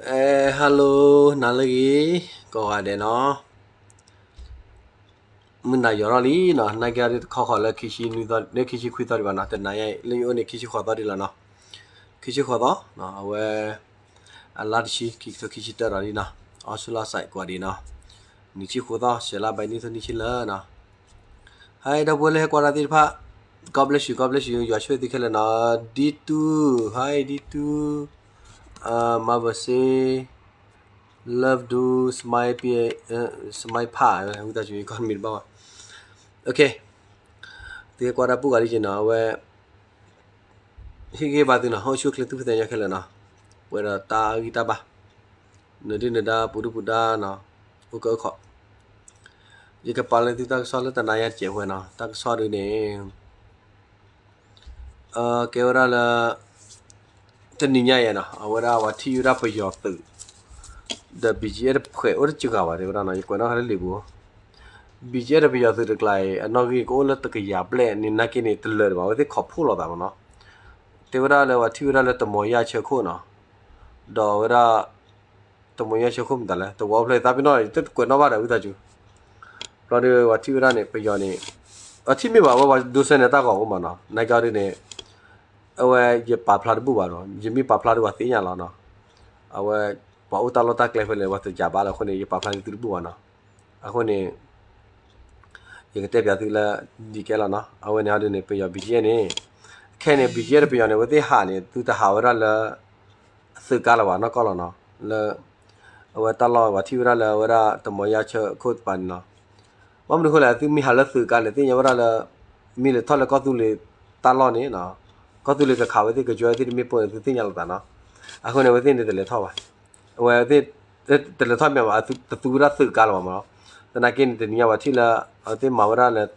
အဲ hello နၤလၢအဂ့ၤ ကိးဂၤဒဲးနီၤ, မုၢ်နၤယီၤထီၣ်လံနီၤ, နာ်က့ဒ်တခီဃီလၢခံဆံနွံသီ လၢခံဆံခွံသီဒံးဘၣ်နီၤ, တနၤညါအံၤ လၢယအိၣ်န့ၣ် ခံဆံဃိးသီဒံးလီၤနီၤ, ခံဆံဃိးသီ, အဝဲ အလါတဆံ ခံကထိခံဆံတၢဒီးလံနီၤ, အီစထြ့လီၤစဲးကွၢ်ဒံးနီၤ, နံၣ်ဆံဃိးသီ စဲးလါဘၣ်နံၣ်သီနံၣ်ဆံလၢနီၤ, hi ဒီပုၢ်ဝဲၢ်လၢဟဲကွၢ်တၢ်သ့ၣ်တဖၣ်, God bless you, God bless you, ယွၤဆိၣ်ဂ့ၤသုခဲလၢာ်နီၤ, ဒ်တူၢ် hi ဒ်တူၢ်, မၤဘၢၣ်စ့ love do smile ပ့ smile ဖး ဝံသးစူၤ ယကီၢ်မံၤတဘၣ်ဘၣ်, သုဟဲကွၢ်တၢ်ပူၤဂၤလံက့နီၤ, အဝဲ ဟ့ၣ်ဂံၢ်ဘါသုနီၤ, အိၣ်ဆူၣ်အိၣ်ချ့သူၣ်ဖှံသးညီခဲလၢာ်နီၤ, ပှဲၤဒီးတၢ်ဂံၢ်တၢ်ဘါ, နဒုၣ်နဒါပူၤဒုၣ်ပူၤဒါနီၤ, အိၣ်ကၢအိၣ်ခိး, ယကပာ်လၢသုတၢ်ကစီၣ်လၢတနၤညါတစဲးဝဲနီၤ, တၢ်ကစီၣ်ဒုန့ၣ် ကဲဝဲဒၣ်လၢ တနံၤညါအံၤနီၤ, အဝဲဒၣ်ပှၤထံၣ်ဝဲဒၣ်ပယီၤသုး ဒီး ဘီကၠံအဲၣ် တဖှဲးအိၣ်တစှၤဘၣ် တဲဝဲဒၣ်နီၤ, ယကွဲးနီၣ်ဃာ်လၢလံာ်ပူၤ, ဘီကၠံအဲၣ် ဒီးပယီၤသုးတကျါအံၤ အနီၣ်ဂံၢ်ကအိၣ်လၢတကယၤဘျဲၣ်န့ၣ် နာ်က့န့ၣ် တလၢာ်ဒံးဘၣ်, အဝဲသ့ၣ်ခိးဖှိၣ်လိာ်သးမးနီၤ, တဲဝဲဒၣ်လၢပှၤထံၣ်ဝဲဒၣ်လၢတမီၤယၢ်ဆၢခိၣ်နီၤ, ဒီးအဝဲဒၣ် တမီၤယၢ်ဆၢခိၣ်မတၤလဲၣ်, တဝီဖျၢၣ်သးပ့ၤနီၣ် တကွဲးနီၣ်ဘၣ်ဒီးဝံသးစူၤ ဘျီဒီးပှၤထံၣ်ဝဲဒၣ်န့ၣ် ပယီၤန့ၣ် အထံၣ်မ့ၢ်ဘၣ်ဝဲ ပှၤဒိးစဲန့ၣ်တၢ်ဂီၤအိၣ်မးနီၤ, နာ်က့ဒ်န့ၣ် အဝဲယပာ်ဖျါတဘူၣ်ဘၣ်ဒီး ယမ့ၢ်ပာ်ဖျါဒီးပှၤသ့ၣ်ညါလီၤနီၤ, အဝဲ ပှၤအိၣ်တၢ်လီၢ်တၢ်ကျဲဖဲလဲၣ် ပှၤတစၢ်ဘၣ်လၢအဃိန့ၣ် ယပာ်ဖျါန့ၢ်သုတဘူၣ်ဘၣ်နီၤ, အဃိန့ၣ် ယကတဲပၠးသုလၢ detail လီၤနီၤ, အဝဲန့ၣ်ဟီဒ်န့ၣ် ပယီၤ ဘီကၠံအဲၣ် န့ၣ် ခဲန့ၣ် ဘီကၠံအဲၣ် ဒီးပယီၤန့ၣ် အဝဲသ့ၣ်ဟးန့ၣ် သုတဟးဝဲဒၣ်လၢ သုးကါလၢၤဘၣ်နီၢ်ကီၢ်လီၤနီၤ, လၢ အဝဲတၢ်လီၢ်ပှၤထံၣ်ဝဲဒၣ်လၢအဝဲဒၣ်တမီၤယၢ်ဆၢခိၣ်တပၤန့ၣ်နီၤ, ဘၣ်မနုၤအဃိလဲၣ် သုမ့ၢ်ဟးလၢသုးကါန့ၣ် သ့ၣ်ညါဝဲဒၣ်လၢ မ့ၢ်လဲၤထီၣ်လၢကီၢ်သူလ့ၤတၢ်လီၢ်န့ၣ် ကီၢ်သူလ့ၤကခးဝဲသ့ၣ် ကယွဲသ့ၣ်တမ့ၢ်ပိၢ်န့ၣ် သုသ့ၣ်ညါလိာ်သးနီၤ, အဃိန့ၣ် အဝဲသ့ၣ်န့ၣ်တလဲၤထီၣ်ဘၣ်, အဝဲသ့ၣ် တလဲၤထီၣ်မ့ၢ်ဘၣ် တသူဝဲဒၣ်သုးကါလၢၤဘၣ်မးနီၤ, သနာ်က့န့ၣ် တနံၤညါပှၤထံၣ်လၢ အဝဲသ့ၣ်မၤဝဲဒၣ်လၢ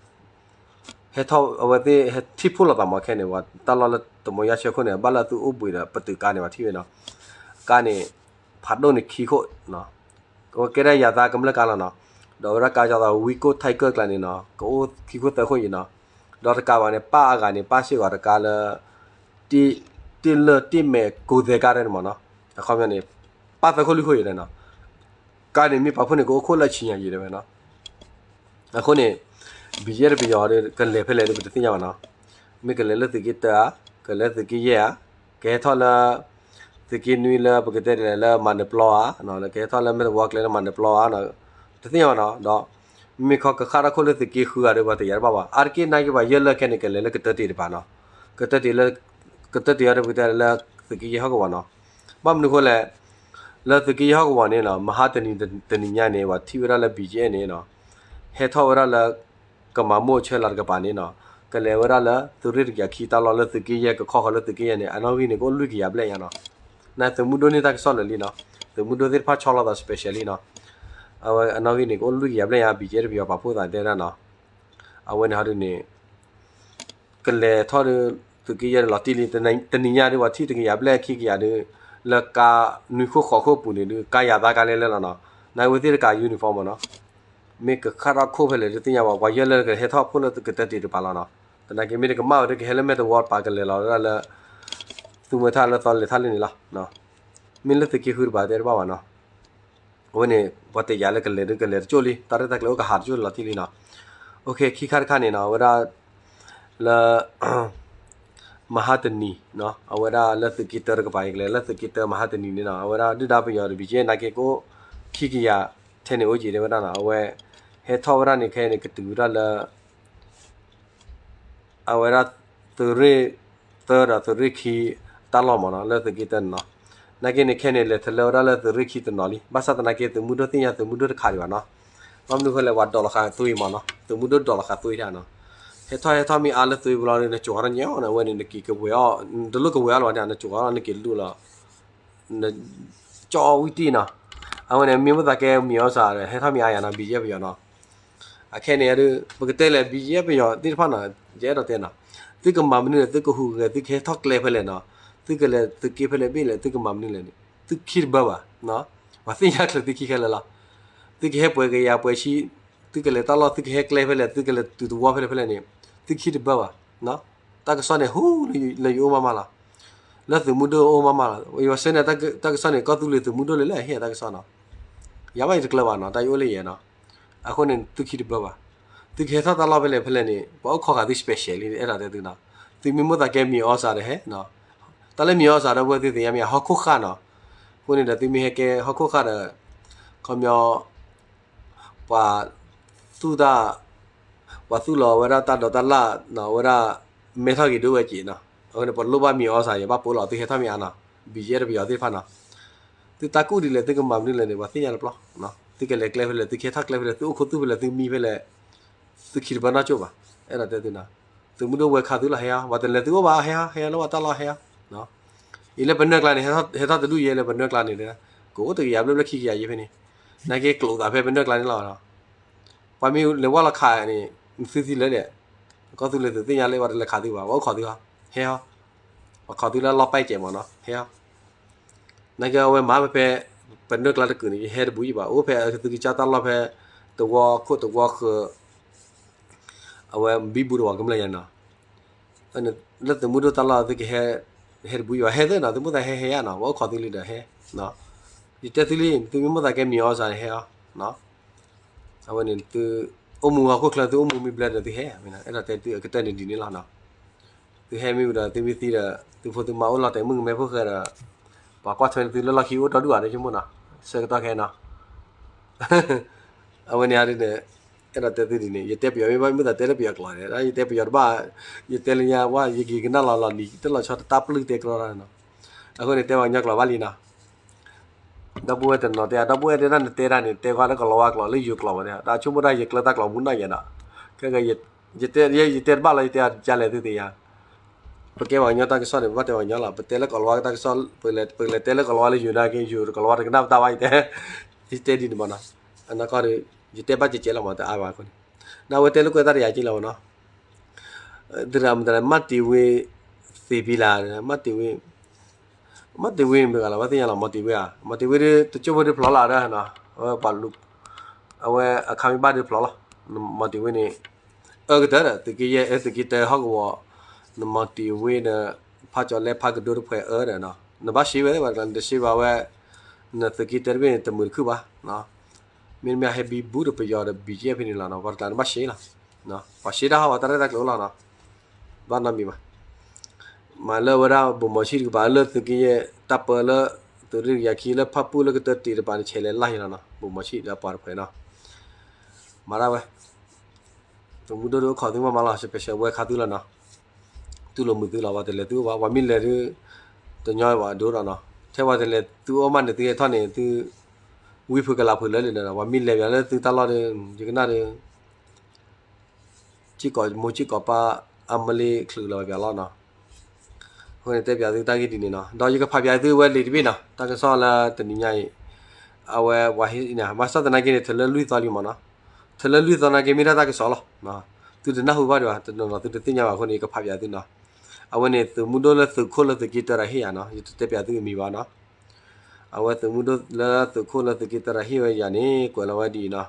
ဟဲထီၣ် အဝဲသ့ၣ်ဟဲထံၣ်ဖှိၣ်လိာ်သးမးခဲန့ၣ် ပှၤတၢ်လီၢ်လၢတမီၤယၢ်ဆၢခိၣ်န့ၣ် ဘၣ်လၢသုအိၣ်ဘှံးဒီးပတုာ်ကါန့ၣ် ပှၤထံၣ်ဝဲနီၤ, ကါန့ၣ် ဖးဒိၣ်န့ၣ်ခံခိၣ် အဝဲကဲဒၣ်ယၤသးကမျၢၢ်ကါလီၤနီၤ, ဒီးအဝဲဒၣ်ကါကၠီသးဝံကိၣ် Tiger ကျါန့ၣ်နီၤ ကအိၣ်ခံခိၣ်သၢခိၣ်အံၤနီၤ, ဒီးတကးဘၣ်န့ၣ် ပၢ်အဂၤန့ၣ် ပၢ်စ့ၢ်ကီးတကါလၢ တ့ၢ်လၢတ့ၢ်မဲာ်ကိးသဲကါဒဲးန့ၣ်မးနီၤ, အခီပညီန့ၣ် ပၢ်သၢခိၣ်လွံၢ်ခိၣ်အံၤဒဲးနီၤ, ကါန့ၣ်မ့ၢ်ပာ်ဖှိၣ်န့ၣ် ကအိၣ်ခိၣ်လၢအဆံညါယံာ်ဒဲးဝဲနီၤ, အဃိန့ၣ် ဘီကၠံအဲၣ် ဒီးပယီၤဒီး ကလဲၤဖဲလဲၣ်ဒီး ပတသ့ၣ်ညါဘၣ်နီၤ, မ့ၢ်ကလဲၤလၢသုးက့တၢဧါ, ကလဲၤလၢသုးက့ယဲၢ်ဧါ, ကဟဲထီၣ်လၢ သုးက့နွံလၢပကတဲဒ်လဲၣ်လၢမၤနၢၤပျီဧါ, ကဟဲထီၣ်လၢမဲာ်သဝီကျဲလၢမၤနၢၤပျီဧါ, တသ့ၣ်ညါဘၣ်နီၤ, ဒီး မ့ၢ်ခီကဃၣ်ထီၣ်ခိၣ်လၢသုးက့ဃုဂၤဒီး ပှၤတယာ်တဘၣ်ဘၣ်, အါတက့ၢ်နာ်က့ၤပှၤယဲၢ်လၢခဲန့ၣ် ကလဲၤလၢကတၢတံးတပၤနီၤ, ကတၢတံးလၢ ကတၢတံးအီၤဒီး ပကတဲလၢသုးက့ယဲၢ်ဟီၣ်ကဝီၤနီၤ, ဘၣ်မနုၤအဃိလဲၣ် လၢသုးက့ယဲၢ်ဟီၣ်ကဝီၤန့ၣ်နီၤ, မဟါတနံၤတနံၤညါန့ၣ် ပှၤထံၣ်ဝဲဒၣ်လၢ ဘီကၠံအဲၣ် န့ၣ်နီၤ, ဟဲထီၣ်ဝဲဒၣ်လၢ ကမၤမိၢ်ဆၢလၢတကပၤန့ၣ်နီၤ, ကလဲၤဝဲဒၣ်လၢသုးရ့ၣ်တကယၤခံတၢ်လီၢ်လၢသုးက့ယဲၢ် ကခီဃီၤလၢသုးက့ယဲၢ်န့ၣ် အနီၣ်ဂံၢ်န့ၣ် ကအိၣ်လွံၢ်ကယၤဘျဲၣ်ညါနီၤ, နသုးမုၢ်ဒိၣ်န့ၢ်တၢ်ကစီၣ်လၢာ်လံနီၤ, သုးမုၢ်ဒိၣ်သ့ၣ်တဖၣ်ဆီလီၤသး special လံနီၤ, အဝဲအနီၣ်ဂံၢ်န့ၣ် ကအိၣ်လွံၢ်ကယၤဘျဲၣ်ညါ ဘီကၠံအဲၣ် ဒီးပယီၤပာ်ဖှိၣ်သးတဲဒၣ်နီၤ, အဝဲန့ၣ်ဟီဒုန့ၣ် ကလဲၤထီၣ်ဒီး သုးက့ယဲၢ်လီၤတံၢ်လံ, တနံၤညါဒီး ပှၤထံၣ်တကယၤဘျဲၣ်ခံကယၤဒီး လၢကါနွံခိၣ်ဃိးခိၣ်ပူၤန့ၣ်ဒီး ကါယၤသးကါလဲလဲလီၤနီၤ, နဝဲသ့ၣ်တကး uniform မးနီၤ, မ့ၢ်ကဃၣ်ထီၣ်ခိၣ်ဖဲလဲၣ်တသ့ၣ်ညါဘၣ်, ပှၤယဲၢ်လၢကဟဲထီၣ်ဖှိၣ်လၢကတၢတံးတပၤလီၤနီၤ, သနာ်က့မ့ၢ်တကမၣ်ဝဲဒီး ကဟဲလၢမဲာ်သဝီတပၤ ကလဲၤလီၤဝဲဒၣ်လၢ သူမွဲထၣ်လၢသီလဲၤထီၣ်လံန့ၣ်လီၤ, မ့ၢ်လၢသုးက့ဃုတပၤတဲတဘၣ်ဘၣ်နီၤ အဝဲန့ၣ် ပှၤတယာ်လၢကလဲၤဒီးကလဲၤတကၠိၢ်လံ, တၢ်ရဲၣ်တၢ်ကျဲၤအိၣ်ကဟးတကၠိၢ်လီၤတံၢ်လံနီၤ, ခံခါတခါန့ၣ်နီၤ အဝဲဒၣ် လၢ မဟါတနံၤ အဝဲဒၣ်လၢသုးက့တၢတကပၤအံၤကလဲၤ လၢသုးက့တၢမဟါတနံၤန့ၣ်နီၤ အဝဲဒၣ်ဒုၣ်ဒါပယီၤတဘံးကဲနာ်က့ကိး ခံကယၤထဲန့ၣ်အိၣ်က့ၤတဲဝဲဒၣ်နီၤ အဝဲ ဟဲထီၣ်ဝဲဒၣ်န့ၣ်ခဲအံၤန့ၣ် ကတုၤဝဲဒၣ်လၢ အဝဲဒၣ် သုးရ့ၣ်သၢဒီးသုးရ့ၣ်ခံ တၢ်လီၢ်မးနီၤ လၢသုးက့တၢန့ၣ်နီၤ, နာ်က့န့ၣ် ခဲန့ၣ် လဲၤထလၢဝဲဒၣ်လၢသုးရ့ၣ်ခံတနီၤလံ, ဘၣ်ဆၣ်သနာ်က့ သုးမုၢ်ဒိၣ်သ့ၣ်ညါ သုးမုၢ်ဒိၣ်တခးဒံးဘၣ်နီၤ, ဘၣ်မနုၤဃိလဲၣ် ပှၤဒိးလီၤဃာ်သွံမးနီၤ, သုးမုၢ်ဒိၣ်ဒိးလီၤဃာ်သွံဒၣ်နီၤ, ဟဲထီၣ်ဟဲထီၣ်မ့ၢ်အါလၢသွံဘျီဒီး နကၠီၤထီၣ်ညါအီၤန့ၣ် အဝဲန့ၣ် နက့ၤကဝဲၤအီၤ တလိၣ်ကဝဲၤအီၤလၢၤဘၣ်န့ၣ် နကၠီၤထီၣ် နက့ၤလူၤလီၤ နကၠီဝံတံၢ်နီၤ, အဝဲန့ၣ် မ့ၢ်မ့ၢ်သးကဲမံၤအီၣ်စၢ် ဟဲထီၣ်မ့ၢ်အါယၤနီၤ ဘံယဲၢ်ပယီၤနီၤ, အခဲန့ၣ်ဒုး ပကတဲလဲၣ် ဘံယဲၢ်ပယီၤသ့ၣ်တဖၣ်နီၤ ယအဲၣ်ဒိးတဲနီၤ, သုကမၤမနုၤလဲၣ် သုကဟူးဂဲၤ သုကဟဲထီၣ်ကျဲဖဲလဲၣ်နီၤ, သုကလဲၤသုးက့ဖဲလဲၣ်ဘ့ၣ်လဲၣ် သုကမၤမနုၤလဲၣ်န့ၣ် သုခံတဘၢဘၣ်, ပှၤသ့ၣ်ညါကျၢၤသုခံခဲလၢာ်လီၤ, သုကဟဲပှဲၤကယၤပှဲၤဆံ, သုကလဲၤတၢ်လီၢ် သုကဟဲကျဲဖဲလဲၣ် သုကလဲၤတုၤသဝီဖဲလဲၣ်ဖဲလဲၣ်န့ၣ် သုခံတဘၢဘၣ်, တၢ်ကစီၣ်န့ၣ် ဟူလၢယအိၣ်မးမးလီၤ လၢသုးမုၢ်ဒိၣ်အိၣ်မးမးလီၤ. ယဆၢန့ၣ်တၢ်ကစီၣ်န့ၣ် ကီၢ်သူလ့ၤသုးမုၢ်ဒိၣ်လၢလၢဟ့ၣ်တၢ်ကစီၣ်နီၤ. ယၤဘၣ်ယတကျၢၤဘၣ်နီၤ, တၢ်ယအိၣ်လၢယဲနီၤ. အဃိန့ၣ် သုခံတဘျီဘၣ်. သုကဟဲထီၣ်တၢ်လီၢ်ဖဲလဲၣ်ဖဲလဲၣ်န့ၣ် ပှၤအိၣ်ခိးဃာ်သု special လံ အဲၣ်ဒိးတဲသုနီၤ. သုမ့ၢ်မိၣ်သးကဲမံၤအီစၢ်ဒီးဟဲနီၤ. တၢ်လၢမံၤအီစၢ်ဒီး ပဝဲသုသ့ၣ်ညါမ့ၢ်ဟီၣ်ခိၣ်ဃၢ်နီၤ. အဃိန့ၣ်ဒီး သုမ့ၢ်ဟဲကဲဟီၣ်ခိၣ်ဃၢ်ဒီး ခီပညီ ပှၤသူၣ်တၢ် ပှၤသူၣ်လီၤဝဲဒၣ်တၢ်ဒိးတၢ်လၣ်နီၤ, ဝဲဒၣ် မဲထီၣ်ဂ့ၤဒိၣ်ဝဲက့ၤနီၤ. အဃိန့ၣ် ပလိၣ်ဘၣ်မံၤအီစၢ် ယဘၣ်ပိာ်လီၤသုဟဲထီၣ်မ့ၢ်အါနီၤ. ဘံၣ်ယဲၢ်ဒီးပယီၤသ့ၣ်တဖၣ်နီၤ. သုတၢ်ကူၣ်ဒ်လဲၣ် သုကမၤမနုၤလဲၣ်န့ၣ် ပှၤသ့ၣ်ညါတဘျီ. သုကလဲၤကျဲဖဲလဲၣ်, သုကဟဲထီၣ်ကျဲဖဲလဲၣ်, သုအိၣ်ခိးသူၣ်ဖဲလဲၣ်, သုမံဖဲလဲၣ်, သုခံတပၢၢ်နီၢ်ကၠိၣ်ဘၣ်. အဲၣ်ဒိးတဲသုနီၤ. သုးမုၢ်ဒိၣ်ဝဲခးသုလီၤ ဟဲအီၤ, ပှၤတလဲၤသုအိၣ်ဘၣ် ဟဲအီၤ, ဟဲအီၤလၢပှၤတၢ်လီၢ်ဟဲအီၤ. အံၤလၢပနၢၢ်ကျါန့ၣ် ဟဲထီၣ်တဒူၣ်ယဲလၢပနၢၢ်ကျါန့ၣ်, ကအိၣ်တကယၤဘျၢဘျၢခံကယၤယဲဖဲန့ၣ်, နာ်က့ကျိးသးဖဲပနၢၢ်ကျါန့ၣ်လီၤ. ပှၤမ့ၢ်လဲၤဝဲလီၤခးန့ၣ် သုသံလၢဒဲး, ကီၢ်သူလ့ၤသုးသ့ၣ်ညါလၢပှၤတလဲၤခးသုဘၣ်, ပှၤအိၣ်ခိးသုဟီ, ဟဲဟီ, ပှၤခိးသုလၢလီၢ်ပဲၢ်ကဲးမးနီၤ, ဟဲဟီ. နာ်က့အဝဲမၤဖဲ ပနၢၢ်ကျါတကုာ်န့ၣ် ယဟဲတဘူးယံၤဘၣ်, အိၣ်ဖဲသုကစၢ်တၢ်လီၢ်ဖဲ တဝီခိၣ်တဝီဃၢၤ အဝဲဘံဘူတဝီကမျၢၢ်ယၤနီၤ. လၢသုးမုၢ်ဒိၣ်တၢ်လီၢ်သုကဟဲ, ဟဲတဘူးယံၤဘၣ်, ဟဲသ့နီၤ, သုမိၣ်သးဟဲဟဲယါနီၤ, ပှၤအိၣ်ခိးသုလံဒီးဟဲ. ယတဲသုလံ သုမ့ၢ်မိၣ်သးကဲမံၤအီစၢ်န့ၣ် ဟဲအီၤ. အဝဲန့ၣ်သုအိၣ်မူဟီၣ်ခိၣ်ချၢ သုအိၣ်မူမ့ၢ်ဘျဲၣ်ဒီးသုဟဲ, အဲၣ်ဒိးတဲသုအကတၢၢ်န့ၣ်ဒ်န့ၣ်လီၤနီၤ. သုဟဲမ့ၢ်ဝံၤဒီးသုမ့ၢ်သံဒီး သုဖိသုမါအိၣ်လီၤတဲာ်မုၣ်ကမဲဖိၣ်ဃဲဒီး ပှၤကွၢ်ထွဲန့ၢ်သုလၢလီၢ်ခံအိၣ်ဒီဒူၣ်ဧါ တဆိကမိၣ်နီၤ, ဆၢကတီၢ်ခဲအံၤနီၤ. အဝဲန့ၣ်ဒ်န့ၣ် အဲၣ်ဒိးတဲသုဒ်န့ၣ် ယတဲပယီၤမ့ၢ်ဘၣ် မ့ၢ်သးတဲလၢပယီၤကျိာ်န့ၣ် ယတဲပယီၤတဘၣ်, ယတဲလၢညါဝဲ ယက့ၤကနၣ်လီၤလီၤလံၤ တၢ်လီၤဆီတတၢ်ပျုၢ်တဲကရီတၢ်နီၤ. အဃိန့ၣ် တဲပှၤကညီကျိာ်ဘၣ်လံနီၤ. ဒီပုၢ်ဝဲၢ်တနီၤတဲ ဒီပုၢ်ဝဲၢ်တဲဒၣ်နတဲဒၣ်န့ၣ် တဲကွၢ်လၢကလီၤဝါကျိာ် လၢယိၤကျိာ်ဝဲန့ၣ် တၢ်ဆိကမိၣ်တၢ်ယကျၢၤတၢ်ကျိာ်မူနီၢ်ယဲနီၤ. ခဲက ယတဲတဘၣ်လီၤ ယတဲဒ်လဲၣ်သုသ့ၣ်ညါ. ပကဲပှၤကညီတၢ်ကစီၣ်န့ၣ် ပဘၣ်တဲပှၤကညီလီၤ. ပတဲလၢကလီၤဝါတၢ်ကစီၣ် ပလဲၤတဲလၢကလီၤဝါလၢယိၤနာ်က့ ယိၤကလီၤဝါတကနၣ်ပတၢ်ဘၣ် ယတဲ, ယတဲဒ်န့ၣ်မးနီၤ. အနီၢ်ကီၢ်ဒီး ယတဲဘၣ်ကဲကဲလီၤမး တအါဘၣ်အဃိန့ၣ်. နဝဲတဲလၢကွဲးတၢ်တယၤက့လီၤမးနီၤ. သရၣ်မတၤလဲၣ် မၢ်တ့ၢ်ဝ့ သ့ၣ်ဖံလၢ်, မၢ်တ့ၢ်ဝ့, မၢ်တ့ၢ်ဝ့မ့ၢ်ဂၤလီၤ ဘၣ်သ့ၣ်ညါလီၤ မၢ်တ့ၢ်ဝ့ဧါ. မၢ်တ့ၢ်ဝ့ဒီး တကၠိၢ်ဖိဒီးဖျိးလီၤဒီး, အဝဲပှၤလူၤ, အဝဲအခါမ့ၢ်ဘၣ်ဒီးဖျိးလီၤ. မၢ်တ့ၢ်ဝ့န့ၣ် အၢကတၢၢ်ဒီး သုးက့ယဲၢ် သုးက့တၢဟီၣ်ကဝီၤ, နမၢ်တ့ၢ်ဝ့ဒီး ဖးကၠီၤလဲဖးကဒိတဖှဲးအၢဒီး, နဘၣ်ရှဲဝဲ ပှၤတကျါန့ၣ် တရှဲဘၣ်ဝဲ, နသုးက့တၢတဘ့ၣ်န့ၣ် တမုာ်တခုၣ်ဘၣ်. မ့တမ့ၢ်ဟဲဘံဘူဒီးပယီၤဒီး ဘံၣ်ကဲဖဲန့ၣ်လီၤနီၤ ပှၤတကျါန့ၣ်ဘၣ်ရှဲလီၤ. ပှၤရှဲတၢ်ဟီၣ် ပှၤတၢ်ရဲၣ်တၢ်ကျဲၤအိၣ်လီၤနီၤ. ဘၣ်နီတမံၤဘၣ်. မၤလၢဝဲဒၣ် ဘိၣ်မီၤဆံၣ်တကပၤလၢသုးက့ယဲၢ် တၢ်ပၢလၢ သုးရ့ၣ်တကယၤခံလၢဖၣ်ပူၣ်လၢကတၢၢ်တ့ၢ်တပၤန့ၣ် ဆဲးလဲၤလၢ်ယလီၤနီၤ ဘိၣ်မီၤဆံၣ်ဒီးပှၤတဖှဲးနီၤ. မၤဒၣ်ဝဲ သုးမုၢ်ဒိၣ်ဒုးအိၣ်ခိးသုမးမးလီၤ special ဝဲခါသုလီၤနီၤ. တူၢ်လိာ်မုာ်သုလီၤ ပှၤတလဲၤသုအိၣ်ဘၣ် ပှၤမ့ၢ်လဲၤဒုး တညီဘၣ်ဒိဒီးနီၤ ထဲပှၤတလဲၤသုအိၣ်မးန့ၣ် သုဟဲထီၣ်န့ၣ် သု ဝံဖုးကလးဖုးလၢလံဒီး ပှၤမ့ၢ်လဲၤပၠးလၢသုတၢ်လီၢ်ဒီး ယကနၣ်ဒီး စ့ၢ်ကီးမိၢ်စ့ၢ်ကီးပၢ် အမလ့ချုးလီၤပၠးလီၤနီၤ. အဃိန့ၣ်တဲပၠးသုတၢ်ဂ့ၢ်ဒ်န့ၣ်နီၤ ဒီးယကဖးပၠးသုဝဲလံာ်တဘ့ၣ်နီၤ တၢ်ကစီၣ်လၢတနံၤညါအံၤ အဝဲပှၤဟံးန့ၣ် ဘၣ်ဆၣ်သနာ်က့န့ၣ် ထၢၣ်လၢလွံၢ်သီလံမ့ၢ်နီၤ ထၢၣ်လၢလွံၢ်သီနာ်က့မ့ၢ်ဒၣ်တၢ်ကစီၣ်လီၤ. သုတနၢ်ဟူဘၣ်ဒံးဘၣ် တနီၤနီၤသုတသ့ၣ်ညါဘၣ်အဃိန့ၣ် ယကဖးပၠးသုနီၤ. အဝဲန့ၣ် သုးမုၢ်ဒိၣ်လၢသုးခိၣ်လၢသုးက့တၢတၢ်ဟ့ၣ်ယၤနီၤ ယတတဲပၠးသုအမံၤဘၣ်နီၤ. အဝဲသုးမုၢ်ဒိၣ်လၢသုးခိၣ်လၢသုးက့တၢတၢ်ဟ့ၣ်ဝဲယၤန့ၣ် ကွဲးလီၤဝဲဒ်အံၤနီၤ.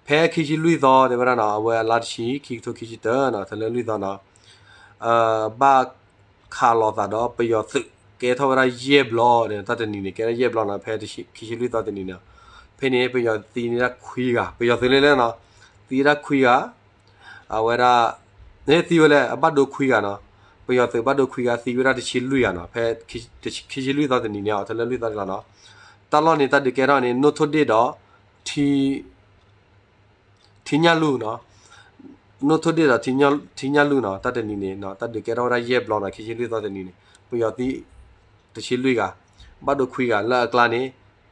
ဖဲခံဆံလွံၢ်သီတဲဝဲဒၣ်နီၤ အဝဲအလါတဆံ ခံကထိခံဆံတၢနီၤ ထၢၣ်လၢလွံၢ်သီနီၤ ဘၣ်ခးလိာ်သးဒီးပယီၤသုး ကဲထီၣ်ဝဲဒၣ်ယဲၢ်ဘျီန့ၣ် တၢ်တနံၤန့ၣ် ကဲထီၣ်ယဲၢ်ဘျီနီၤ ဖဲခံဆံလွံၢ်သီတနံၤန့ၣ် ဖဲန့ၣ် ပယီၤသံန့ၢ်ဒၣ်ခွံဂၤ ပယီၤသုးလၢလၢနီၤ သံဒၣ်ခွံဂၤ အဝဲဒၣ် သံဝဲလၢအဘၣ်ဒိခွံဂၤနီၤ ပယီၤသုးဘၣ်ဒိခွံဂၤ သံဝဲဒၣ်တဆံလွံၢ်ဂၤနီၤ ဖဲခံဆံလွံၢ်သီတနံၤန့ၣ် အီၤထၢၣ်လၢလွံၢ်သီန့ၣ်လီၤနီၤ. တၢ်လီၢ်န့ၣ် တၢ်ဒုးကဲထီၣ်န့ၣ် နိၣ်ထိၣ်ဒ့ၣ်ဒီး ထံ ထံညၣ်လူၢ်နီၤ နိၣ်ထိၣ်ဒ့ၣ်ဒီး ထံညၣ်လူၢ်နီၤ တၢ်တနံၤန့ၣ် တၢ်ဒုးကဲထီၣ်ဝဲဒၣ်ယဲၢ်ဘျီနီၤ ခံဆံလွံၢ်သီတနံၤန့ၣ် ပယီၤသံ တဆံလွံၢ်ဂၤ ဘၣ်ဒိခွံဂၤ လၢအကျါန့ၣ်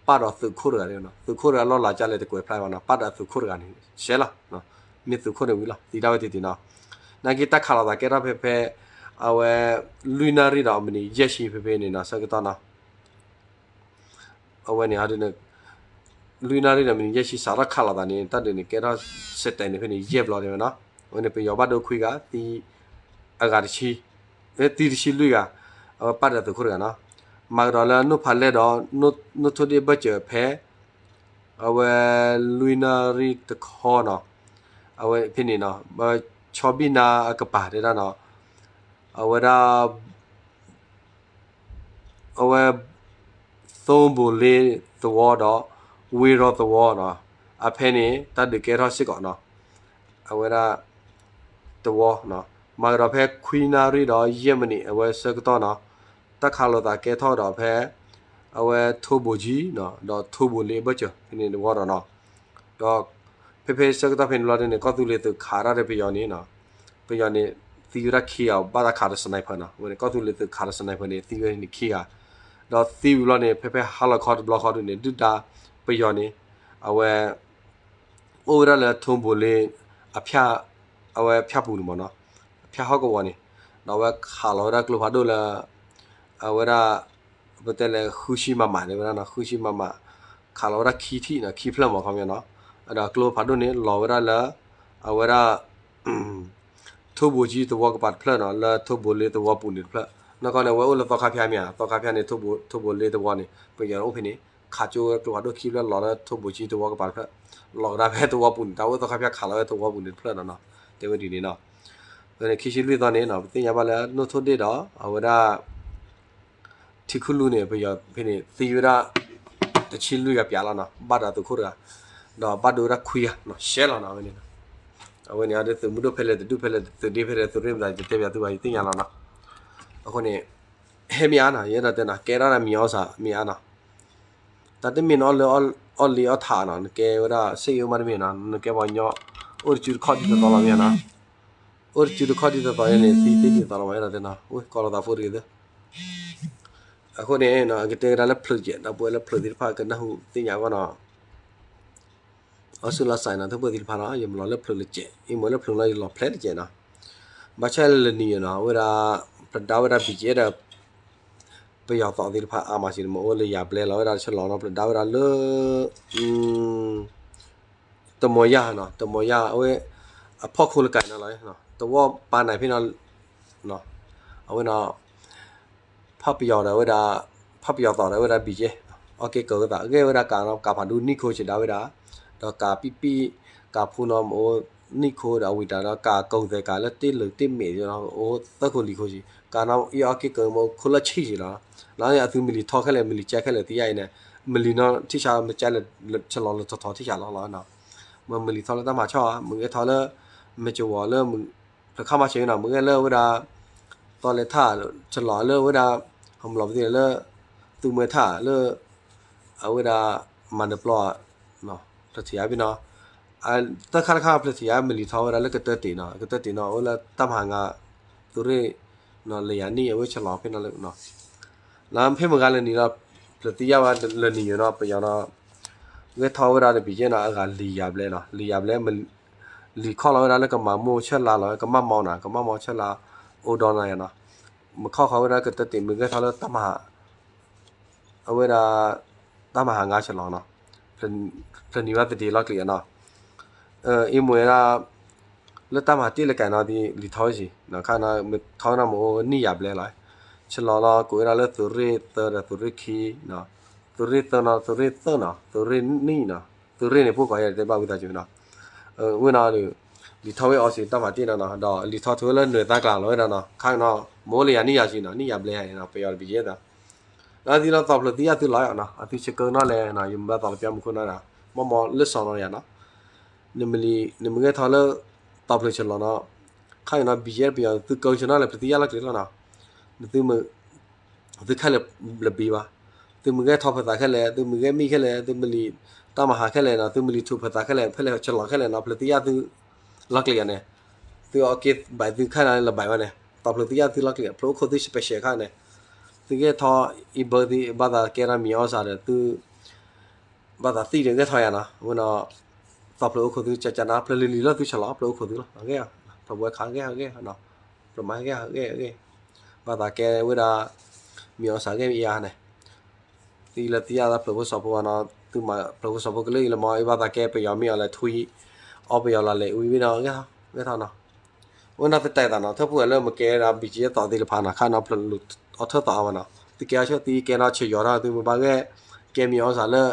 ပၣ်ဒီးသုးခိၣ်တဂၤ သုးခိၣ်တဂၤလီၢ်လၤကလဲၣ်တကွဲးဖျါဘၣ်နီၤ ပၣ်ဒီးသုးခိၣ်တဂၤန့ၣ် ရှဲလီၤ မ့ၢ်သုးခိၣ်န့ၣ်ဝံၤလီၤ သံဒၣ်ဝဲတ့ၢ်တ့ၢ်နီၤ. နာ်က့တၢ်ခးလိာ်သးကဲထီၣ်ဖဲဖဲ အဝဲ လွံၢ်နၣ်ရံၣ်ဒီးမံးနံးယဲၢ်ဆံဖဲဖဲန့ၣ်နီၤ ဆၢကတီၢ်နီၤ အဝဲန့ၣ် လွံၢ်နၣ်ရံၣ်ဒီးမံးနံးယဲၢ်ဆံ စးထီၣ်ခးလိာ်သးန့ၣ် တၢ်ဒုးန့ၣ် ကဲထီၣ်စဲးတဲာ်န့ၣ်ဖဲန့ၣ် ယဲၢ်ဘျီတဲဝဲနီၤ. အဝဲန့ၣ် ပယီၤဘၣ်ဒိခွံဂၤ သံ အဂၤတဆံ သံတဆံလွံၢ်ဂၤ အဝဲပၣ်ဒီးသုးခိၣ်တဂၤနီၤ. မၤကဒီးလၢနိၣ်ဖးလဲၢ်ဒီး နိၣ်ထိၣ်ဒ့ၣ်ဘၢၣ်စၢၤဖဲ အဝဲလွံၢ်နၣ်ရံၣ်တခီနီၤ. အဝဲဖဲန့ၣ်နီၤ ဆီဘံၣ်နါအကပၤတဲဒၣ်နီၤ အဝဲဒၣ် အဝဲ သိဘိၣ်လ့သဝီဒီး ဝ့ၢ်ရီသဝီနီၤ, အဖဲန့ၣ် တၢ်ဒုးကဲထီၣ်စ့ၢ်ကီးနီၤ, အဝဲဒၣ် သဝီနီၤ, မၤကဒီးဖဲခွံနၣ်ရံၣ်ဒီးယဲၢ်မံးနံး အဝဲဆၢကတီၢ်နီၤ, တၢ်ခးလိာ်သးကဲထီၣ်ဒီးဖဲ အဝဲထိဘိၣ်ကၠံနီၤ ဒီးထိဘိၣ်လ့အဘၢၣ်စၢၤ ဖဲန့ၣ်တဝီဒီးနီၤ, ဒီး ဖဲဖဲဆၢကတီၢ်ဖဲန့ၣ်ဘျီဒ်န့ၣ် ကီၢ်သူလ့ၤသုးခးတၢ်ဒီးပယီၤန့ၣ်နီၤ, ပယီၤန့ၣ် သံဝဲဒၣ်ခံဂၤ ဘၣ်တၢ်ခးဒီး sniper နီၤ, ဝဲန့ၣ် ကီၢ်သူလ့ၤသုးခးဒီး sniper န့ၣ် သံဝဲန့ၣ်ခံဂၤ, ဒီးသံဝံၤဘျီန့ၣ် ဖဲဖဲဟါလီၤခီတဘျီဃီဒ်န့ၣ် ဒုၣ်ဒါပယီၤန့ၣ် အဝဲ အိၣ်ဝဲဒၣ်လၢထိဘိၣ်လ့ အဖၠၣ် အဝဲဖၠၣ်ပူၤန့ၣ်မ့ၢ်နီၤ, အဖၠၣ်ဟီၣ်ကဝီၤန့ၣ်, ဒီးအဝဲခးလီၤဝဲဒၣ်ကျိဖးဒိၣ်လၢ အဝဲဒၣ် ပတဲလၢဃုဆံမမန့ၣ်ဝဲဒၣ်နီၤ, ဃုဆံမမ ခးလီၤဝဲဒၣ်ခံထံၣ်နီၤ, ခံဖျၢၣ်မ့ၢ်ခီပညီနီၤ, ဒီးကျိဖးဒိၣ်န့ၣ် လီၤဝဲဒၣ်လၢ အဝဲဒၣ် ထိဘိၣ်ကၠံသဝီကပၤတဖျၢၣ်နီၤ, လၢထိဘိၣ်လ့သဝီပူၤန့ၣ်တဖျၢၣ်, နီၢ်ကီၢ်န့ၣ် အဝဲအိၣ်လၢသီခါဖၠၣ်မ့ၢ်ဧါ, သီခါဖၠၣ်န့ၣ် ထိဘိၣ်လ့သဝီန့ၣ် ပယီၤအိၣ်ဖဲန့ၣ်, ခးကၠိဝဲကျိဖးဒိၣ်ခံဖျၢၣ်လီၤလၢထိဘိၣ်ကၠံသဝီကပၤတဖျၢၣ်, လီၤကဒါဖဲသဝီပူၤန့ၣ် တၢ်အိၣ်သီခါဖၠၣ်ခးလီၤဝဲသဝီပူၤန့ၣ်တဖျၢၣ်နီၤနီၤ, တဲဝဲဒ်န့ၣ်နီၤ, ဝဲန့ၣ်ခံဆံလွံၢ်သီန့ၣ်နီၤ, ပသ့ၣ်ညါဘၣ်လၢနိၣ်ထိၣ်ဒ့ၣ်ဒီး အဝဲဒၣ် ထံခူလူၢ်န့ၣ် ပယီၤဖဲန့ၣ် သံဝဲဒၣ် တဆံလွံၢ်ဂၤပၠးလီၤနီၤ, ဘၣ်ဒီးသုးခိၣ်တဂၤ, ဒီးဘၣ်ဒိဝဲဒၣ်ခွံဂၤနီၤ, ရှဲလီၤနီၤဝဲန့ၣ်, အဝဲန့ၣ်အဒုးသုးမုၢ်ဒိၣ်ဖဲလဲၣ် တဒူၣ်ဖဲလဲၣ် သုးဒ့ဖဲလဲၣ် သုးရ့ၣ်မတၤ ယတဲပၠးသုဘၣ် ယသ့ၣ်ညါလီၤနီၤ, အဃိန့ၣ် ဟဲမ့ၢ်ဧါနီၤ, ယအဲၣ်ဒိးတဲနီၤ ကဲထီၣ်ဒၣ်မံၤအီၣ်စၢ်မ့ၢ်ဧါနီၤ, တၢ်တမ့ၢ်နအီၣ်လၢအီၣ်လံအီၣ်ထးနီၤ, နကဲဝဲဒၣ် စ့ၣ်အ့ၣ်မးတမ့ၢ်နီၤ, နကဲပှၤကညီ အိၣ်တစုတခီၣ်ဒ်သိးသိးလီၤမ့ၢ်ဧါနီၤ, အိၣ်တစုတခီၣ်ဒ်သိးသိးန့ၣ် သံသ့ဒ်သိးလီၤမ့ၢ်အဲၣ်ဒိးတဲနီၤ, ဝဲကီးလိာ်သးဖိတဂ့ၤသ့ အဃိန့ၣ် ကတဲကဒါလၢဖျုးစဲး ဒီပုၢ်ဝဲၢ်လၢဖျုးသ့ၣ်တဖၣ်ကနၢ်ဟူသ့ၣ်ညါအဂီၢ်နီၤ, အီစူလီၤစဲးနီၤ ထၢဖှိၣ်သ့ၣ်တဖၣ်နီၤ, ယမၤလီၤလၢဖျုးလၢစဲး ယမၤလၢဖျုးလီၤ ယလီၤဖျဲးတစဲးနီၤ, ဘၣ်ဆၣ်လၢနံၤယိၤနီၤ အဝဲဒၣ် ပတဒါဝဲဒၣ် ဘံၣ်ကဲဒီး ပယီၤသိးသ့ၣ်တဖၣ်အါမးစ့ၢ်န့ၣ် မ့ၢ်အိၣ်လၢယၤဘျဲလီၤဝဲဒၣ်ဆၢလီၤနီၤ ပတဒါဝဲဒၣ်လၢ တမီၤယၢ်နီၤ တမီၤယၢ်အဝဲ အဖီခိၣ်လၢကၤနီၤလီၤ, တဝီပာ်နၤဖဲနီၤ, အဝဲနီၤ ဖးပယီၤဒီးဝဲဒၣ် ဖးပယီၤသိးဒီးဝဲဒၣ်ဘံၣ်ကဲ အီၣ်က့ၤကၢၤဝဲသး ဂဲၤဝဲဒၣ်ကၤနီၤ ကၤဖးဒိၣ်နံၣ်ခိၣ်စံးဒၣ်ဝဲဒၣ်, ဒီးကၤပံၣ်ပံၣ် ကၤဖူနီၤ မ့ၢ်အိၣ်နံၣ်ခိၣ်ဒီးအဝံၤတၢ်ဒီး ကၤကိးသဲးကၤလၢတ့ၢ်လၢတ့ၢ်မဲာ်နီၤ အိၣ်သၢခိၣ်လွံၢ်ခိၣ်စံး ကၤနီၤ အီၣ်က့ၤကၢၤမ့ၢ်အိၣ်ခိၣ်လၢဆံၣ်စံးလီၤ, လၢအသုမ့ၢ်လံၤထီခဲလၢာ် မ့ၢ်လံၤကဲခဲလၢာ်သ့ယါအံၤန့ၣ် မ့ၢ်လံၤနီၤ ထံၣ်ဆါမ့ၢ်ကဲလၢာ် ဆလီၤလၢထီထီထံၣ်ဆါလီၤလီၤ, မ့ၢ်မ့ၢ်လံၤထီလၢတၢ်မၤဆီၣ် မ့ၢ်ဂဲၤထီလၢ မ့ၢ်ကဝီၤလၢ ဖျၢၣ်ခါမၤဆၢနီၤ မ့ၢ်ဂဲၤလၢဝဲဒၣ် သီလဲၤထၣ် ဆလီၤလၢဝဲဒၣ် ဟီမလီၤပသ့ၣ်လၢ သူမွဲထၣ်လၢ အဝဲဒၣ် မၤနၢၤပျီ ဖျၢၣ်ထံးယါဖဲနီၤ, တၢ်ခါတခါဖျၢၣ်ထံးယါ မ့ၢ်လံၤထီဝဲဒၣ်လၢကတၢၢ်တ့ၢ်နီၤ ကတၢၢ်တ့ၢ်နီၤ အိၣ်လၢတၢ်မၤဟးငါ သုးရ့ၣ် လၢယၤနံၣ် အဝဲဆလီၤဖဲနီၤလၢ လၢဖဲမုၢ်ဂၤလၢနံၤလီၤ ဖျၢၣ်သံယါဝဲလၢနံၤယိၤနီၤ ပယီၤနီၤ ဂဲၤထီၣ်ဝဲဒၣ်တဘ့ၣ်ကဲနီၤ အဂၤလံၤယၤဘျဲနီၤ လံၤယၤဘျဲ လံၤခီၣ်လီၤဝဲဒၣ်လၢကမၤမိၢ်ဆၢလါလီၤ ကမၤမီၢ်နီၤ ကမၤမီၢ်ဆၢလါ အိၣ်ဒီးနီၤယါနီၤ မ့ၢ်ခီၣ်ဃီဝဲဒၣ်ကတၢၢ်တ့ၢ် မ့ၢ်ဂဲၤထီၣ်လၢတၢ်မၤ အဝဲဒၣ် တၢ်မၤဟးငါဆလီၤနီၤ ဖျၢၣ်နံၤဝဲသ့ၣ်လီၤကလံၤနီၤ အံၤမ့ၢ်ဝဲဒၣ် လၢတၢ်မၤတ့ၢ်လၢကၤနီၤ ဒ်လံၤထီဝဲစ့ၢ် ခါနီၤ မ့ၢ်ထီဝဲနီၤ မ့ၢ်အိၣ်နံၣ်ယၤဘျဲလီၤ ဆလီၤလီၤ ကိးဝဲဒၣ်လၢသုးရ့ၣ်သၢဒီးသုးရ့ၣ်ခံနီၤ သုးရ့ၣ်သၢနီၤ သုးရ့ၣ်သၢနီၤ သုးရ့ၣ်နံၣ်နီၤ သုးရ့ၣ်န့ၣ် ပှိၢ်ကီးယဲၢ်တဲဘၣ်ဝံသးစူၤနီၤ ဝဲနီၤ လံၤထီဝဲအီၤစ့ၢ် တၢ်မၤတ့ၢ်နီၤနီၤ ဒီးလံၤထီဝဲလၢနွဲၣ်သါကျါလီၤဝဲဒၣ်နီၤ ခါနီၤ မ့ၢ်အိၣ်လၢယၤနံၣ်ယၤစ့ၢ်နီၤ နံၣ်ယၤဘျဲနီၤ ပယီၤတဘ့ၣ်ယဲၢ်သး လၢသံလီၤသီဖျၢၣ်သံယါသုလီၤနီၤ အသုဆၢကၢနီၤလဲၣ်နီၤ ယမ့ၢ်ဘၣ်သီလၢပျၢ်မူခိၣ်နီၤ မီၢ်မီၢ်လၢစီၤနီၤယါနီၤ နမ့ၢ်လံ နမ့ၢ်ဂဲၤထီၣ်လၢ သီဖျၢၣ်ဆလီၤနီၤ ခါအံၤနီၤ ဘံၣ်ယဲၢ်ပယီၤသုကၢဆၢနီၤလဲၣ် ဖျၢၣ်သံယါလီၤကလံၤလီၤနီၤ နသုမ့ၢ် သုခဲလၢာ်လၢဘံၣ်ဘၣ် သုမ့ၢ်ဂဲၤထီၣ်ဖျၢၣ်သးခဲလၢာ် သုမ့ၢ်ဂဲၤမံခဲလၢာ် သုမ့ၢ်လံ တၢ်မၤဟးခဲလၢာ်နီၤ သုမ့ၢ်လံထူၣ်ဖျၢၣ်သးခဲလၢာ် ဖဲလဲၣ်ဆလီၤခဲလၢာ်နီၤ ဖျၢၣ်သံယါသု လီၤကလံၤယါန့ၣ် သုအီၣ်က့ၤဘၣ်သုခဲလၢာ်လၢဘၣ်ဝဲန့ၣ် သီဖျၢၣ်သံယါသုလီၤကလံၤ ဖျၢၣ်အိၣ်ခိၣ်သု special ခါန့ၣ် သုဂဲၤထီၣ်အံၤဘၢသု ဘၣ်သးကဲထီၣ်မံၤအီၣ်စၢ်ဒီးသု ဘၣ်သးသံဒီးဂဲၤထီၣ်ယါနီၤ ဝဲနီၤ သီဖျၢၣ်အိၣ်ခိၣ်သု ကကနါ ဖျၢၣ်လံၤလံၤလၢသုဆလီၤ ဖျၢၣ်အိၣ်ခိၣ်သုလီၤ အဂ့ၢ် ဖျၢၣ်ဘှဲခါဂ့ၢ်ဂ့ၢ်နီၤ ဖျၢၣ်မၤဂ့ၢ်ဂ့ၢ်ဂ့ၢ် ဘၣ်သးကဲဝဲဒၣ် မံၤအီၣ်စၢ်ဂ့ၢ်မံၤအါန့ၣ် သံလၢသံယါသးဖျၢၣ်ဖိစီၤဖိနီၤ သုမၤဖျၢၣ်ဖိစီၤဖိကလုာ်အံၤလၢမီၢ် အံၤဘၣ်သးကဲပယီၤမ့ၢ်အီၤလဲၤထွံ အီၣ်ပယီၤလီၤလဲၤဝံၤဝံၤနီၤ ဂ့ၤထီၣ်နီၤ ဝဲနီၤသတဲာ်သးနီၤ ထၢဖှိၣ်လၢမ့ၢ်ကဲဒၣ် ဘံၣ်ကၠ့သီသ့ၣ်တဖၣ်နီၤ ခါနီၤဖျၢၣ်လူၤအီၣ်ထၢသီအါမးနီၤ သုကဲအီၣ်ဆၢသံကဲနီၤဆယီၤထီၣ် သုမ့ၢ်ဘၣ်ဂဲၤ ကဲမံၤအီၣ်စၢ်လၢ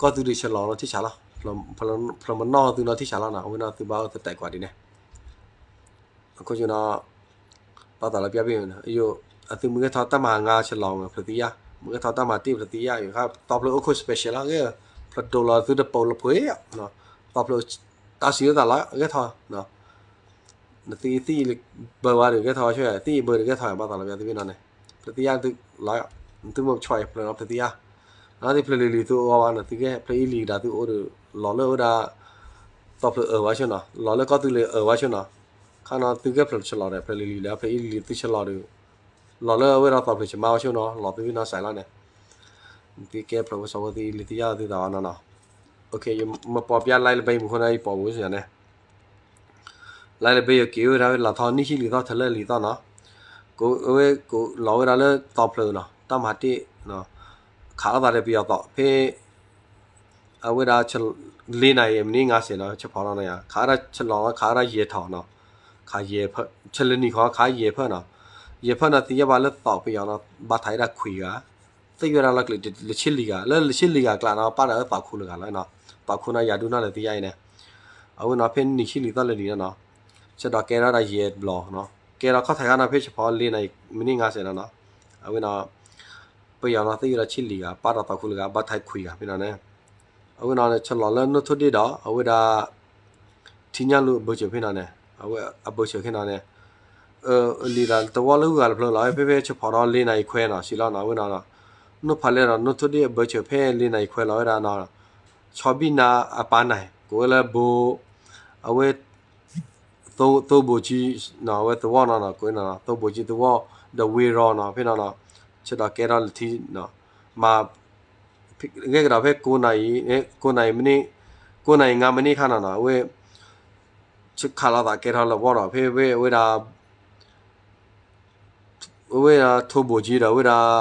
ကီၢ်သူလ့ၤဆလီၤနီၤထံၣ်ဆးလီၤ ဖျၢၣ်မနီၢ်သုနီၤထံၣ်ဆးလီၤနီၤ အဝဲနီၤသုဘၣ်အိၣ်သတဲာ်ကွၢ်ဒ်န့ၣ် အခိၣ်ကနီၤ ဘၣ်သးလီၤပျၢ်ဘ့ၣ်ယိၤ အသုမ့ၢ်ဂဲၤထီၣ်တၢ်မၤဟးငါဆလီၤ ဖျၢၣ်သံယါ, မ့ၢ်ဂဲၤထီၣ်တၢ်မၤတ့ၢ်ဖျၢၣ်သံယါ, တီၢ်ဖျၢၣ်အိၣ်ခိၣ် special လီၤ, ဖျၢၣ်ဒိၣ်လီၤသုတပိာ်လီၤဖှ့, တီၢ်ဖျၢၣ် တၢ်စံးလၢသးလီၤ ဂဲၤထီၣ်, နသံသံဘၢဝါဒီးဂဲၤထီၣ်ဆိ, သံဘၢဒီးဂဲၤထီၣ် ဘၣ်သးလီၤပျၢ်သုဘ့ၣ်နီၤန့ၣ်, ဖျၢၣ်သံယါသုလီၤ, သုမ့ၢ်ဆီၣ်ဖျၢၣ်နီၤ ဖျၢၣ်သံယါ, နီၤသံဖျၢၣ်လံၤလံၤသုအီဝါနီၤ သုဂဲၤဖျၢၣ်အံၤလံၤဒၣ်သုအိၣ်ဒီး လီၤလၢဝဲဒၣ် တီၢ်ဖျၢၣ်အၢၣ်ဝါဆိနီၤ, လီၤလၢကီၢ်သူလ့ၤအၢၣ်ဝါဆိနီၤ, ခါနီၤသုဂဲၤဖျၢၣ်ဆလီၤဒီး ဖျၢၣ်လံၤလံၤဒီး ဖျၢၣ်အံၤလံၤသုဆလီၤဒီး လီၤလၢအဝဲဒီးတီၢ်ဖျၢၣ်ဆမါဝဲဆိနီၤ လီၤသုနီၤစဲးလီၤန့ၣ်, သုကဲဖျၢၣ်ဖိစီဖိသုအံၤလံၤသံယါသုသးအီၤနီၤနီၤ, ယမ့ၢ်ပိာ်ပျၢ် line လၢဘဲမူခိၣ်န့ၣ် ယပိာ်ဝဲစ့ၢ်န့ၣ်, line လၢဘဲယက့ၤဝဲဒၣ်ဝဲလီၤထီၣ်နံၣ်ဆံလံၤသီ ထီၣ်လၢလံၤသီနီၤ, ကိးဝဲကိးလီၤဝဲဒၣ်လၢတီၢ်ဖျၢၣ်နီၤ တၢ်မၤတ့ၢ် ခးလိာ်သးဒီးပယီၤသီ ဖဲ အဝဲဒၣ် လေးနာရီ မိနစ်ငါးဆယ်နီၤ ဆၢဖီနီၤ ခးဝဲဒၣ်ဆလီၤ ခးဝဲဒၣ်ယဲၢ်ထီၣ်နီၤ, ခးယဲၢ်ဖၢ ဆလၢနံၣ်ဃီ ခးယဲၢ်ဖၢနီၤ, ယဲၢ်ဖၢနီၤ သံယါဘၣ်လၢသီပယီၤနီၤ ဘၣ်ထးဝဲဒၣ်ခွံဂၤ, သ့ၣ်ဝဲဒၣ်လီၤကျဲၤလၢဆံလံၤဂၤ လၢလၢဆံလံၤဂၤကျါနီၤ ပာ်ဒီးအသီခိၣ်လၢဂၤလီၤ, သီခိၣ်နီၤ ယၤဒုနီၢ်လၢသံယါအံၤန့ၣ်, အဝဲနီၤ ဖဲနံၣ်ဆံလံၤသီလၢနံၣ်နီၤ, ဆဲးဒီးကဲထီၣ်ဒၣ်ယဲၢ်ဘျီနီၤ ကဲထီၣ်ခီၣ်ထံးခါနီၤ ဖဲဆၢဖီ လေးနာရီ မိနစ်ငါးဆယ်နီၤနီၤ, အဝဲနီၤ ပယီၤနီၤ သ့ၣ်ဝဲဒၣ်ဆံလံၤဂၤ ပာ်ဒီးသီခိၣ်လၢဂၤ ဘၣ်ထးခွံဂၤဖဲနီၤန့ၣ်, အဝဲနီၤ ဆလီၤလၢနိၣ်ထိၣ်ဒ့ၣ်ဒီး အဝဲဒၣ် ထံညၣ်လူၤအဘၢၣ်စၢၤဖဲနီၤန့ၣ်, အဝဲအဘၢၣ်စၢၤဖဲနီၤန့ၣ်, လံာ်တၢ်တဝီလၢဂၤတဖျၢၣ်လီၤ ဖဲဖဲဆၢဖီဒီး လေးနာရီခွဲနီၤ စံးလီၤနီၤ အဝဲနီၤ, နိၣ်ဖးလဲၢ်ဒီး နိၣ်ထိၣ်ဒ့ၣ်အဘၢၣ်စၢၤဖဲ လေးနာရီခွဲလီၤဝဲဒၣ်နီၤ, ဆီဘံၣ်နါအပၢ်နၢ် ကိးဝဲလၢဘိ အဝဲ သိဘိၣ်ကံ အဝဲသဝီနီၤနီၤ ကိးနီၤ သိဘိၣ်ကံသဝီ ဒီးဝ့ၢ်ရီနီၤ ဖဲနီၤနီၤ, ဆဲးဒီးကဲထီၣ်လၢထံနီၤ, မၤ ဂဲၤကဒီးဖဲ ကိုးနာရီ မိနစ် ကိုးနာရီ ငါးမိနစ်ခါနီၤနီၤ အဝဲ ဆဲးခးလိာ်သးကဲထီၣ်လၢဝီဒီး ဖဲဖဲအဝဲဒၣ် အဝဲဒၣ်ထိၣ်ဘိၣ်ကံဒီး အဝဲဒၣ်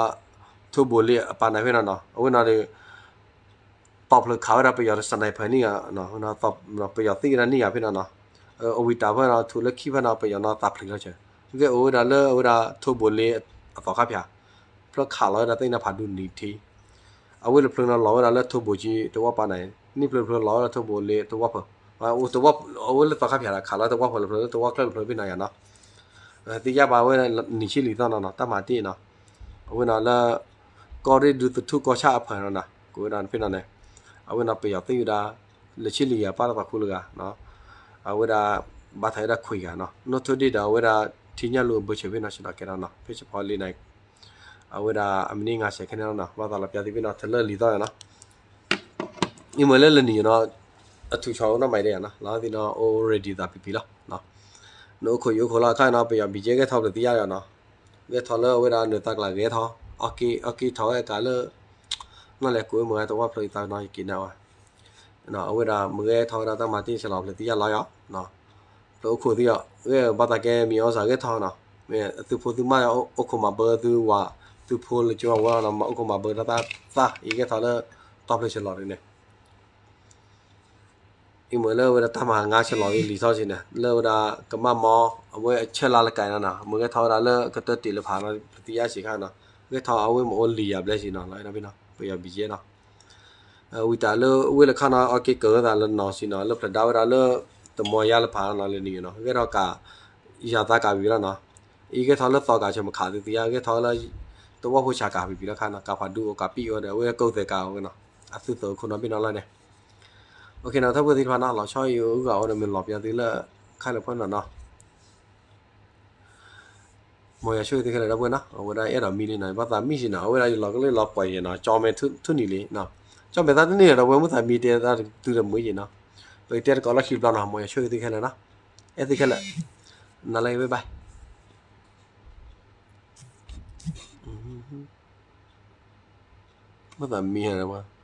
ထိၣ်ဘိၣ်လ့အပၢ်နၢ်ဖဲနီၤနီၤ အဝဲနီၤဒီး တီၢ်ဖျၢၣ်ခးဝဲဒၣ်ပယီၤ sniper နံၣ်ဂၤ, ပယီၤသံဝဲဒၣ်နံၣ်ဂၤဖဲနီၤနီၤ, အဝံတၢ်ဖဲနီၤ ထုးလၢခံဖဲနီၤ ပယီၤနီၤသးဖျံးလီၤစၢၤ, ဂဲၤအိၣ်ဝဲဒၣ်လၢအဝဲဒၣ်ထိၣ်ဘိၣ်လ့အသီခါဖၠး, ဖျၢၣ်ခးလီၤဝဲဒၣ်သ့ၣ်နီၤဖးဒိၣ်နံၤထံ အဝဲလၢဖျၢၣ်နီၤလီၤဝဲဒၣ်လၢထိၣ်ဘိၣ်ကံတဝီပၢ်နၢ်, နံၣ်ဖျၢၣ်ဖျၢၣ်လီၤဝဲဒၣ်ထိၣ်ဘိၣ်လ့တဝီဖျၢၣ်, အဝဲလၢသီခါဖၠးဒီး ခးလီၤတဝီဖျၢၣ်လၢဖျၢၣ်လၢတဝီချၢလၢဖျၢၣ်ဖဲနီၤယၤနီၤ, သံယါဘၣ်ဝဲနံၤဆံလံၤသီနီၤနီၤ တၢ်မၤတ့ၢ်နီၤ, အဝဲနီၤလၢ ကီၢ်ရ့ၣ်ဒူသထူၣ်ကီၢ်ဆၣ်အဖၢၣ်နီၤနီၤ ကိးဝဲဒၣ်ဖဲနီၤန့ၣ်, အဝဲနီၤပယီၤသံဝဲဒၣ် လၢဆံလံၤဂၤ ပာ်ဒီးသီခိၣ်လၢဂၤ, အဝဲဒၣ် ဘၣ်ထးဝဲဒၣ်ခွံဂၤနီၤ, နိၣ်ထိၣ်ဒ့ၣ်ဒီးအဝဲဒၣ် ထံညၣ်လူၤအဘၢၣ်စၢၤဖဲနီၤ ဆဲးဒီးကဲထီၣ်နီၤ ဖဲဆၢဖီလံနၤ အဝဲဒၣ်အမံးနံးငါးဆယ်ခဲန့ၣ်လီၤနီၤ, ဘၣ်သးလီၤပျၢ်သုဖဲနီၤ ထီၣ်လၢလံာ်သီနီၤ, အံၤမ့ၢ်လၢလၢနံၤနီၤ, အထူးဆီအိၣ်နီၢ်မၤဒဲးနီၤ, လီၤသံနီၤ အိၣ် ready သးပံၤပံၤလီၤ, နအိၣ်ခိးယအိၣ်ခိးလီၤခါနီၤ, ပယီၤဘံၣ်ကဲဂဲၤထီၣ်ဖျၢၣ်သံယါနီၤ, ဂဲၤထီၣ်လၢအဝဲဒၣ်နၢၤသးကျးဂဲၤထီၣ်, အီၣ်က့ၤထီၣ်ဝဲအကးလၢ နီၢ်လဲၤကိးမ့ၢ်ဝဲတဝီဖျၢၣ်အံၤသးနီၤ ယက့ၤနၢ်ဝဲ အဝဲဒၣ်မ့ၢ်ဂဲၤထီၣ်ဝဲဒၣ်တၢ်မၤတ့ၢ်ဆဲးလီၤဖျၢၣ်သံယါလီၤယီၤ, ဖျၢၣ်အိၣ်ခိးသံယီၤ, ဂဲၤဘၣ်သးကဲမံၤအီၣ်စၢ်ဂဲၤထီၣ်နီၤ, မ့ၢ်သုဖိသုမါအိၣ်ခိးမၤဘၢသုဝၤ, သုဖိလၢကၠိဝဲနီၤ, မၤအိၣ်ခိးမၤဘၢတၢ်သၣ်သၣ် အံၤဂဲၤထီၣ်လၢတီၢ်ဖျၢၣ်ဆဲးလီၤဒ်န့ၣ် အံၤမ့ၢ်လၢဝဲဒၣ်တၢ်မၤဟးငါဆဲးလီၤလံာ်ထီၣ်စ့ၢ်န့ၣ် လၢဝဲဒၣ်ကမၣ်မီ အဝဲအဆဲးလါလၢကၤနီၤနီၤ, မ့ၢ်ဂဲၤထီၣ်ဝဲဒၣ်လၢကတၢၢ်တ့ၢ်လၢဖးနီၤ ဖျၢၣ်သံယါစ့ၢ်ခါနီၤ, ဂဲၤထီၣ်အဝဲမ့ၢ်အိၣ်လံာ်ယၤဘျဲၣ်စ့ၢ်နီၤ လီၤနီၤဖဲနီၤ ပယီၤဘံၣ်ကဲနီၤ, ဝံၤတၢ်လၢဝ့ၢ်လၢခါနီၤ အီၣ်က့ၤကၢၤဝဲသးလၢနီၤစ့ၢ်နီၤ လၢဖျၢၣ်ဒါဝဲဒၣ်လၢ တမီၤယါလၢဖးနီၤလၢနံၤနီၤ ဂဲၤထီၣ်ကး ယၤသးကးဝံၤလီၤနီၤ, အံၤဂဲၤထီၣ်လၢသီကးဆဲးမခးသုသံယါ ဂဲၤထီၣ်လၢ တဝီဖိဆးကးပံၤပံၤလီၤခါနီၤ, ကးဖးဒူအိၣ်ကးပံၣ်အိၣ်ဒီး အဝဲကိးသဲးကးအိၣ်နီၤ, အသုသၢခိၣ်နီၤဘ့ၣ်နီၤလီၤန့ၣ်, အိၣ်ခ့နီၤ ထီၣ်ပှဲၤသံတဖၣ်နီၤ လီၤဆီအံၤအိၣ်ဂၤအိၣ်ဒီးမ့ၢ်လီၤပျၢ်သုလၢ ခါလၢဖၢနီၤနီၤ မ်ယွၤဆိၣ်ဂ့ၤသုခဲလၢာ်ဒီပုၢ်ဝဲၢ်နီၤ, အဝဲဒၣ်အဲၣ်ဒိးမံလံနီၤ, ဘၣ်သးမံစ့ၢ်နီၤ, အဝဲဒၣ်ယလီၤကလၢလီၤပှဲၤယဲနီၤ, ကၠီမဲာ်ထူၣ်နံၤလံနီၤ, ကၠီမဲာ်သးတန့ၢ်ဒီး ဒီပုၢ်ဝဲၢ်မုၢ်သးမံတဲသးတုၤဒီးမုၢ်ယဲနီၤ, ပကတဲတကိးလီၢ်ခံတဘျီနီၤ, မ်ယွၤဆိၣ်ဂ့ၤသုခဲလၢာ်နီၤ, အဲၣ်သုခဲလၢာ်, နၤလၢ bye bye, မုၢ်သးမံဟဲ